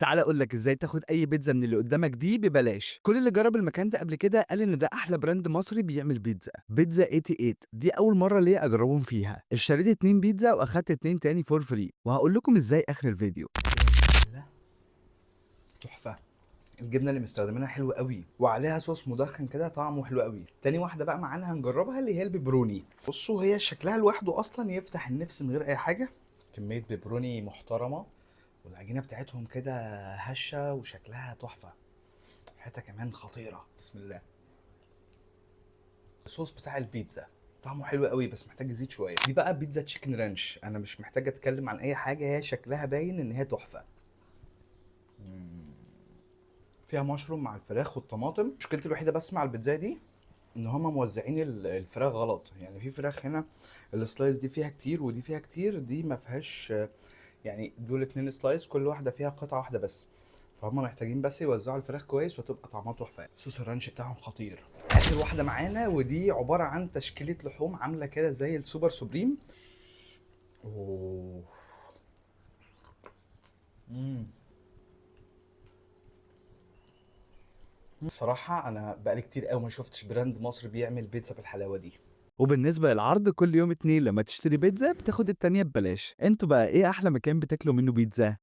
تعال اقول لك ازاي تاخد اي بيتزا من اللي قدامك دي ببلاش. كل اللي جرب المكان ده قبل كده قال ان ده احلى brand مصري بيعمل بيتزا. بيتزا 88 دي اول مرة ليا اجربهم فيها. اشتريت 2 بيتزا واخدت 2 تاني for free، وهقول لكم ازاي اخر الفيديو. تحفة، الجبنة اللي مستخدمينها حلوة قوي وعليها صوص مدخن كده طعمه حلو قوي. تاني واحدة بقى معانا هنجربها اللي هي البيبروني. بصوا هي شكلها لوحده اصلا يفتح النفس من غير اي حاجة. كمية بيبروني محترمه، والعجينه بتاعتهم كده هشه وشكلها تحفة، ريحتها كمان خطيرة. بسم الله. الصوص بتاع البيتزا طعمه حلو قوي بس محتاج يزيد شوية. دي بقى بيتزا chicken ranch، انا مش محتاج اتكلم عن اي حاجة، هي شكلها باين ان هي تحفة. فيها مشروم مع الفراخ والطماطم. مشكلتي الوحيدة بس مع البيتزا دي ان هما موزعين الفراخ غلط، يعني في فراخ هنا ال slice دي فيها كتير ودي فيها كتير، دي ما فيهاش، يعني دول 2 slice كل واحدة فيها قطعه واحدة بس، فهم محتاجين بس يوزعوا الفراخ كويس وتبقى طعمها تحفة. صوص ال ranch بتاعهم خطير. اخر واحدة معانا ودي عبارة عن تشكيله لحوم عامله كده زي ال super supreme. اوه. صراحة أنا بقالي كتير قوي ما شفتش brand مصري بيعمل بيتزا بالحلاوة دي. وبالنسبة للعرض كل يوم 2 لما تشتري بيتزا بتاخد التانية ببلاش. انتوا بقى ايه احلى مكان بتاكلوا منه بيتزا؟